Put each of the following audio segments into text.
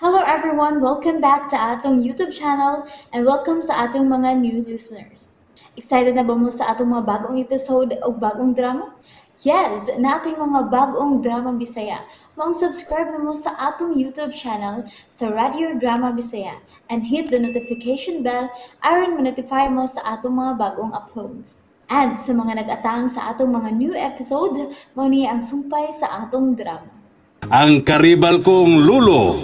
Hello everyone! Welcome back to atong YouTube channel and welcome sa atong mga new listeners. Excited na ba mo sa atong mga bagong episode o bagong drama? Yes! Nating mga bagong drama Bisaya. Maong subscribe na mo sa atong YouTube channel sa Radio Drama Bisaya and hit the notification bell aron ma-notify mo sa atong mga bagong uploads. And sa mga nag-atang sa atong mga new episode, mao ni ang sumpay sa atong drama. Ang karibal kong lulo.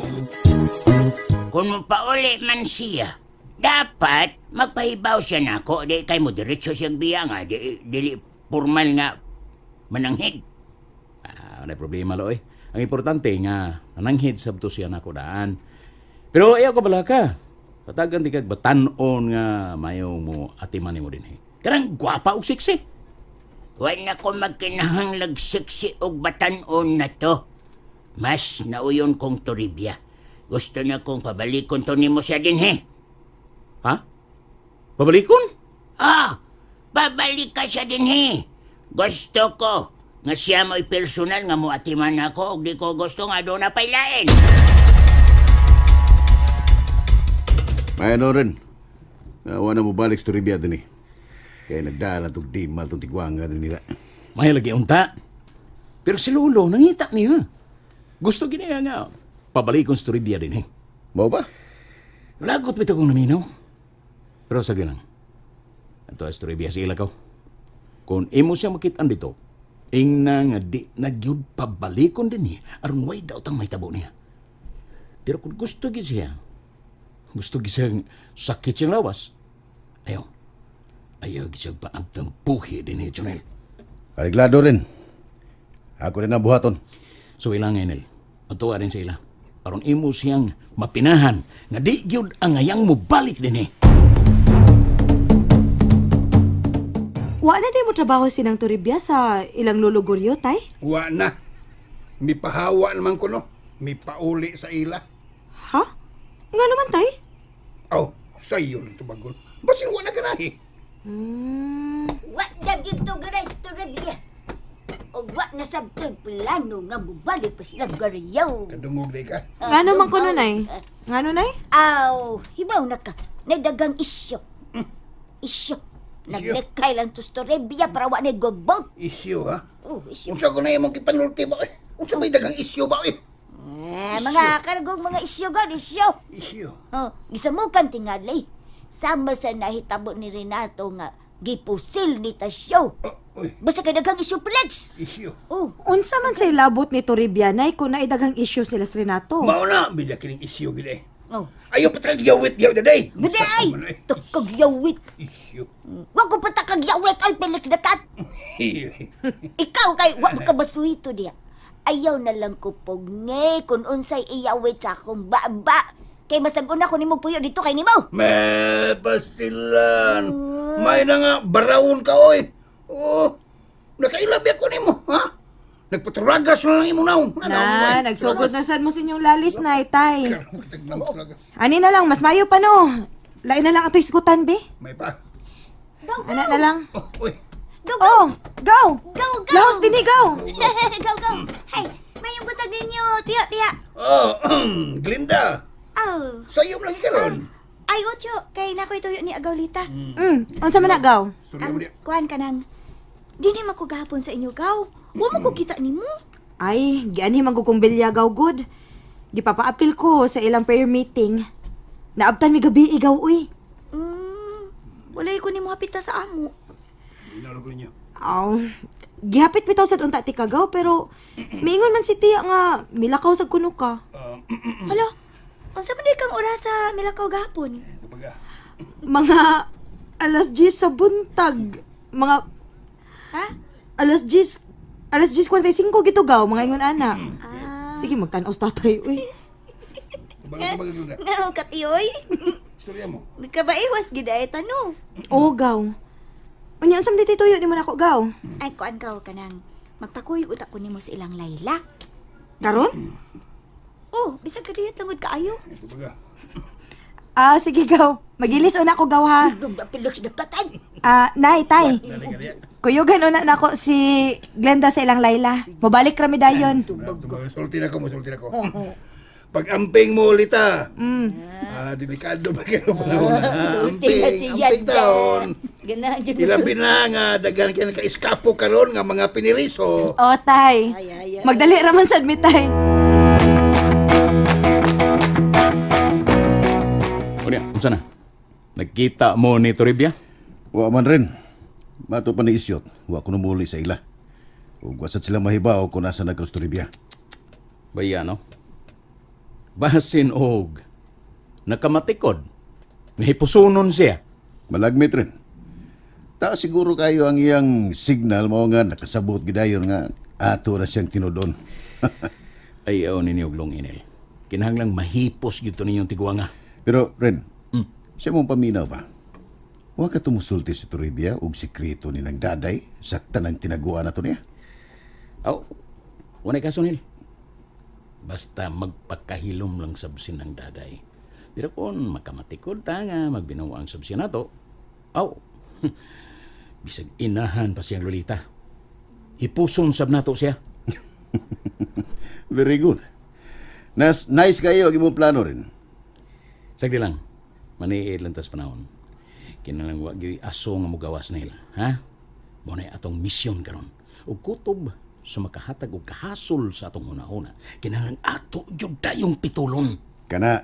Kung pauli man siya, dapat magpahibaw siya nako. Di kay mo diretso siyang biya nga. Di, dili formal nga mananghid. Ah, wala problema lo eh. Ang importante nga nananghid sabto siya nako daan. Pero ayaw ko bala ka. Patagan di kag batan-on nga mayo mo atiman nimo dinhi. Kanang gwapa og sexy. Wala ko magkinahanglag sexy og batan-on na to. Mas nauyon kong Toribia. Gusto na kong pabalikon to nimo siya dinhi. Ha? Pabalikon? Ah, babalik ka siya dinhi. Gusto ko nga siya mo'y personal nga mo atiman ako og di ko gusto nga doon na pailain. May ano rin. Wala mo balik sa Toribia din eh. Kaya nagdala itong dimal itong tigwanga din nila. May lagi unta. Pero si Lolo, nangita niya. Gusto gini nga pabalikon sa Toribia din eh. Mao ba? Lagot bitaw kong naminaw. Pero sa lang. Ato sa Toribia sila ko. Kung imo siya makitaan dito, ingna nga di na gyud pabalikon din eh, aron way daw tang mahitabo niya. Pero kung gusto gyud siya, gusto gyud siyang sakit siyang lawas, ayaw. Ayaw gyud siya paabtang puhi din eh, Jonel. Ariglado rin. Ako rin ang buhaton. So ilang Enel, ato rin sa ila. Aron imo siyang mapinahan nga di gyud ang ayang mo balik din eh. Wa na di mo trabaho sinang Toribia sa ilang lolo Goryo, tay? Wa na. Mipahawa naman ko, no? Mipauli sa ila. Ha? Nga naman, tay? Oh, sa iyo lang tubagon. Basin wa na ganahi. Wa na dito ganay Toribia. O wa na sabtoy plano nga mubalik pa silang Goryo. Kadungog di ka. Nga naman ko nun, ay? Nga nun, ay? Aw, hibaw na ka. Nagdagang isyo. Isyo. Nagnekay lang to Toribia para wa na gobot. Isyo, ha? Oh, isyo. Unsa ko na imong kipanulti ba? Eh? Unsa may dagang isyo ba? Eh? Eh, mga kargong mga isyo god, isyo. Isyo. Oh, gisamukan tingali. Sama sa nahitabo ni Renato nga gipusil ni Tasyo. Oh, uy, Basta kay daghang isyo, Felix. isyo. Oh, Unsa man say labot ni Toribia, nay, kung naidaghang isyu sila sa Renato? Mao na, bila kining isyo gid eh. oh. Ayaw pa talaga yawit yaw daday. Biday! Tukog yawit. Isyo. Wa ko pa takag yawit ay Felix dakat. Ikaw kay wa ka basuhito diya. Ayaw na lang ko pugngi kung unsay iyawit sa akong baba. Kay masag-una ko nimo puyo dito kay nimo. Me pastilan. May na nga barawon ka oy. Oh, nakailabi ako nimo, ha? Nagpaturagas na lang imo naong. Na, nagsugod na sad mo sa inyong lalis, nay, tay. Lagas. Ani na lang, mas mayo pa no. Lain na lang ato isgutan, be. May pa. Ana na lang. Oh, uy. Go, go! Oh, go! Go, go! Lahos dinhi, go! Go, go! Hey, mayong butag ninyo, tiya, tiya. Oh, Glinda. Oh. Sayo mo lagi karon. Ay, Ocho, kay nakoy tuyo ni Agawlita. Unsa man na, gaw? Istorya mo diya. Kuan ka nang, dini man ko gahapon sa inyo, gaw. Wa man ko kita nimo. Ay, gianhi man ko kong bilya, gaw, good. Gipapaapil ko sa ilang prayer meeting. Naabtan mi gabi, igaw, uy. Walay ko nimo hapita sa amo. Inalog ninyo. Aw, gihapit bitaw sad unta ti kagaw, pero miingon man si tiya nga milakaw sa kuno ka. Hala, unsa man kang oras sa milakaw gahapon? Kapaga. Mga alas 10 sa buntag. Mga Ha? Alas 10, alas 10:45 gito gaw, mga ingon ana. Sige, magtan-aw sa tatay, uy. Baga baga Glinda. Ngano ka tiyoy? Istorya mo. Nagkabaiwas gid ay tano. Oo, gaw. Unya, unsa man dito'y tuyo nimo nako, gaw? Ay kuan gaw kanang magpakuyog utak ko nimo sa ilang Layla. Karon? Oh, bisag kadiyot langod kaayo. Kapaga. Ah, sige, gaw. Magilis una ko, gaw, ha? Ah, nay, tay. Kuyugan una nako si Glenda sa ilang Layla. Mobalik rami dayon. Sulti na ko, musulti na ko. Pag-amping mo ulit ah. Ah, delikado ba kayo panahon na? Amping, amping taon. Ilabi na nga, daghan kayo naka-eskapo karon nga mga piniriso. O, tay. Magdali raman sad mi, tay. Unya, unsa na? Nagkita mo ni Toribia? Wa man rin. Mato pa ni Isyot, wa ko numuli sa ila. Ug wasad sila mahibaw kung nasa na Cruz Toribia. Baya, no? Basin og nakamatikod. Nahipusunon siya. Malagmit rin. Ta siguro kayo ang iyang signal mo nga nakasabot gidayon nga ato na siyang tinudon. Ayaw ninyo og long inil. Kinahanglang mahipos gyud to ninyong tiguanga. Pero Ren, siya mong paminaw ba? Wa ka tumusulti si Toribia og sikreto ni nang daday sa tanang tinaguan na to niya. Aw, walay kaso nil. Basta magpakahilom lang sabsin ng daday. Pero kung makamatikod ta nga magbinawa ang sabsin nato, aw, bisag inahan pa siyang lolita. Hipuson sab nato siya. Very good. Nice kayo ang imong plano rin. Sagdi lang, maniid lang tas panahon. Kinalang wa gyud aso nga mugawas nil, ha? Mo na atong misyon karon. Ug kutob sa makahatag og kahasol sa atong hunahuna. Kinahanglan ato gyud tayong pitulon. Kana.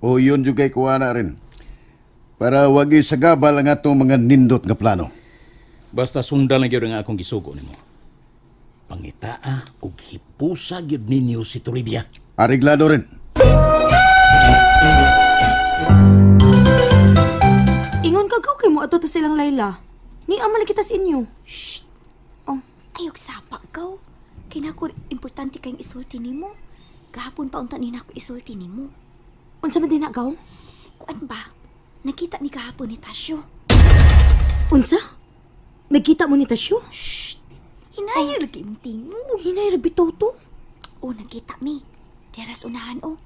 O yun jud kay kuana rin. Para wag isagabal ang atong mga nindot nga plano. Basta sundan lang gyud ang akong gisugo nimo. Pangitaa og hipusa gyud ninyo si Toribia. Areglado rin. Ingon ka gaw kay mo ato ta silang Layla. Ni aman kita sa inyo. Shh. Oh. Ayog sapa gaw. Kay nako importante kayong isulti nimo. Gahapon pa unta ni nako isulti nimo. Unsa man din na gaw? Kuan ba? Nakita ni gahapon ni Tasyo. Unsa? Nagkita mo ni Tasyo? Shh. Hinayo lagi imong tingog. Hinay ra bitaw to. O nagkita mi. Deras unahan o.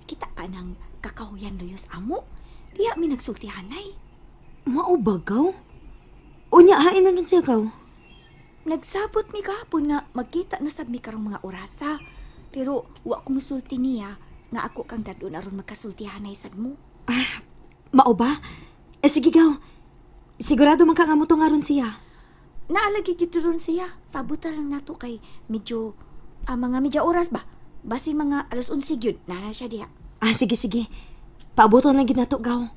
Kita ka ng kakahuyan luyos amo. Diya mi nagsultihanay. Mao ba gaw? Unya hain man nun siya gaw. Nagsabot mi gahapon nga magkita na sab mi karong mga orasa. Pero wa ko musulti niya nga ako kang dadon aron magkasultihanay sad mo. Ah, mao ba? Eh, sige gaw. Sigurado man ka nga mo to ngaron siya. Naalagi gid ron siya. Pabuta lang nato kay medyo mga medya oras ba? Basin mga 11:00 gyud nara siya diha. Ah, sige sige. Paabuton lang gid nato gaw.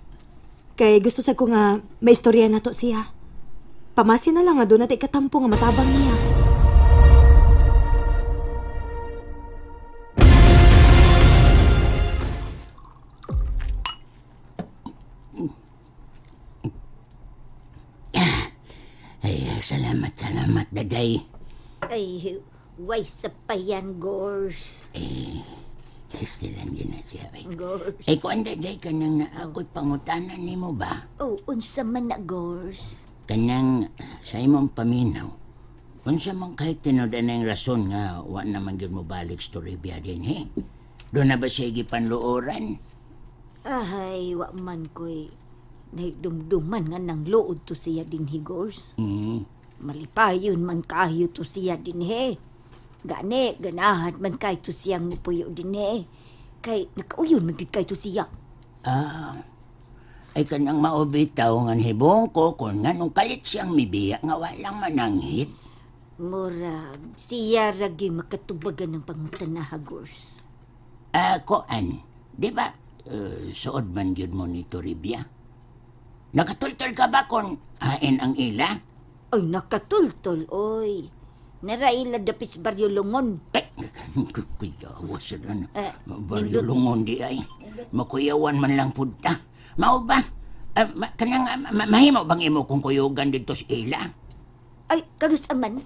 Kay gusto sa ko nga maistorya nato siya. Pamasin na lang nga doon natin katampo nga matabang niya. Ay, salamat, salamat, daday. Ay, way sa payan, Gors. Eh, stilan yun na siya. Ay, Gors. Ay, kung daday ka nang na ako'y pangutanan ni mo ba? Oh, unsa man na, Gors. Kanang sa imong paminaw, unsa man kahit tinud ang rason nga wa naman gyud mo balik sa Toribia din, he? Doon na ba siya gipanluoran? Ay, wa man ko'y naigdumduman nga nang luod to siya din, he, Gors. Malipayon man kayo to siya din, he. Gani, ganahan man kay to siyang mupuyo din, he. Kay nakauyon man gid kay to siya. Ah, ay kanang maubitaw nga hibong ko kung nganong kalit siyang mibiya nga walang mananghit. Murag, siya ragi makatubagan ng pangutanaha, Gors. Ah, koan, di ba suod man yun mo ni Toribia? Nakatultol ka ba kung hain ang ila? Ay, nakatultol, oy. Naraila dapit sa Baryo Lungon. Ay, kuyawa sa na. Baryo Lungon di ay. Makuyawan man lang punta. Mao ba? Kanang mahimo bang imo kung kuyugan dito sa ila? Ay, karus aman.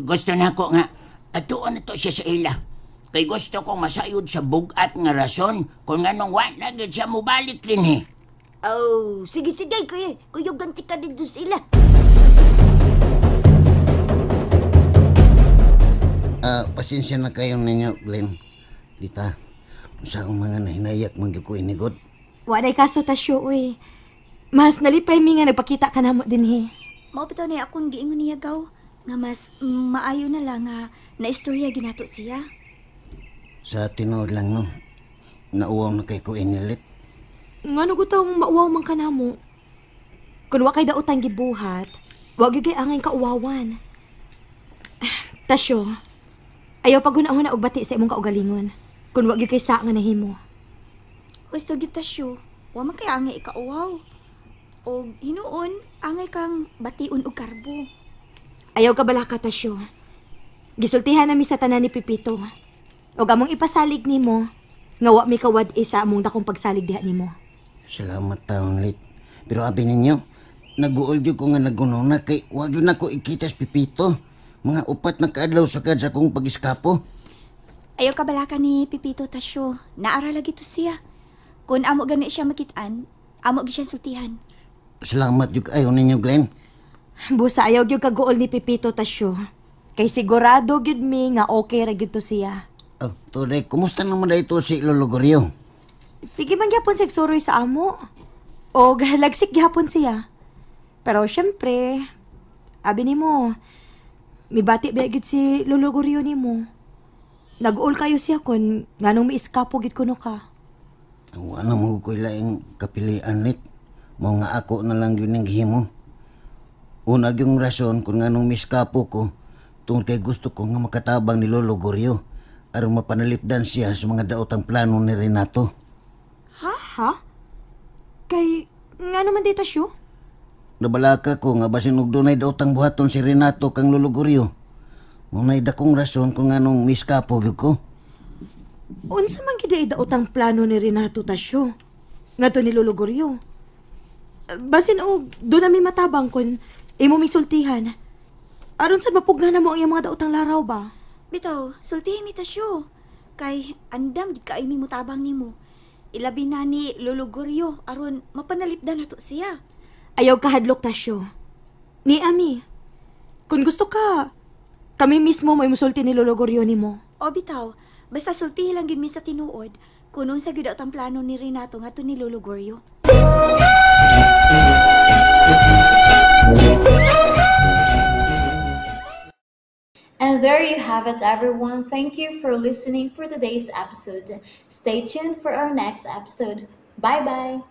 Gusto na ko nga, atuon na to siya sa ila. Kay gusto kong masayod sa bugat nga rason kung anong wa na gid siya mubalik din eh. Oh, sige, sige, kuya. Kuyugan ti ka dito sa ila. Pasensya na kayo ninyo, Glenn. Dita, sa akong mga nahinayak man gyud ko inigod. Walay kaso, Tasyo, uy. Mas nalipay mi nga nagpakita ka namo din, he. Mao bitaw na akong giingon niya, gaw. Nga mas maayo na lang nga naistorya ginato siya. Sa tinuod lang, no? Nauwaw na kay ko inilit. Ngano gutong mauwaw man ka namo? Kun wa kay daotang gibuhat, wa gyud kay angay kauwawan. Tasyo, ayaw paghuna-huna og bati sa imong kaugalingon. Kun wa gyud kay sa nga nahimo. Husto gyud, Tasyo. Wa man kay angay ikauwaw. Og hinuon, angay kang bation og karbo. Ayaw ka balaka, Tasyo. Gisultihan nami sa tanan ni Pipito. Og among ipasalig nimo, nga wa mi kawad sa among dakong pagsalig diha nimo. Salamat taon, Lit. Pero abi ninyo, nag-uol jud ko nga nagununa kay wa gyud nako ikita sa Pipito. Mga 4 na kaadlaw sakad sa akong pag-eskapo. Ayaw ka balaka ni Pipito, Tasyo. Naara lagi to siya. Kung amo gani siya makitaan, amo gi siya sultihan. Salamat jud kayo ninyo, Glenn. Busa ayaw gyud kaguol ni Pipito, Tasyo. Kay sigurado gyud mi nga okay ra gyud to siya. Oh, Tore, kumusta naman na ito si Lolo Gorio? Sige man gyapon siya suroy sa amo. O lagsik gyapon siya. Pero syempre, abi nimo, mibati ba gyud si Lolo Gorio nimo? Nag-uol kayo siya kun nganong miiskapo gyud kuno ka. Wala mo ko laing kapilian, Lit. Mao nga ako na lang yun ang gihimo. Una yung rason kung nganong miskapo ko, tungkol kay gusto ko nga makatabang ni Lolo Gorio aron mapanalipdan siya sa mga daotang plano ni Renato. Ha? Ha? Kay nga naman dito siyo? Nabalaka ko nga basin og dunay daotang buhaton si Renato kang Lolo Gorio. Munay dakong rason kung nganong miskapo gyud ko. Unsa man gyud ay daotang plano ni Renato, Tasyo? Ngadto ni Lolo Gorio. Basin og doon nami matabang kun imo misultihan. Aron sad mapugnan na mo ang iyang mga daotang laraw ba? Bitaw, sultihin mi, Tasyo. Kay andam gid kaayo mi mutabang nimo. Ilabi na ni Lolo Gorio aron mapanalipdan nato siya. Ayaw kahadlok, Tasyo. Ni ami. Kung gusto ka, kami mismo may musulti ni Lolo Gorio nimo. O bitaw, basta sultihin lang gid mi sa tinuod kun unsa gyud ang plano ni Renato ngadto ni Lolo Gorio. And there you have it, everyone. Thank you for listening for today's episode. Stay tuned for our next episode. Bye-bye.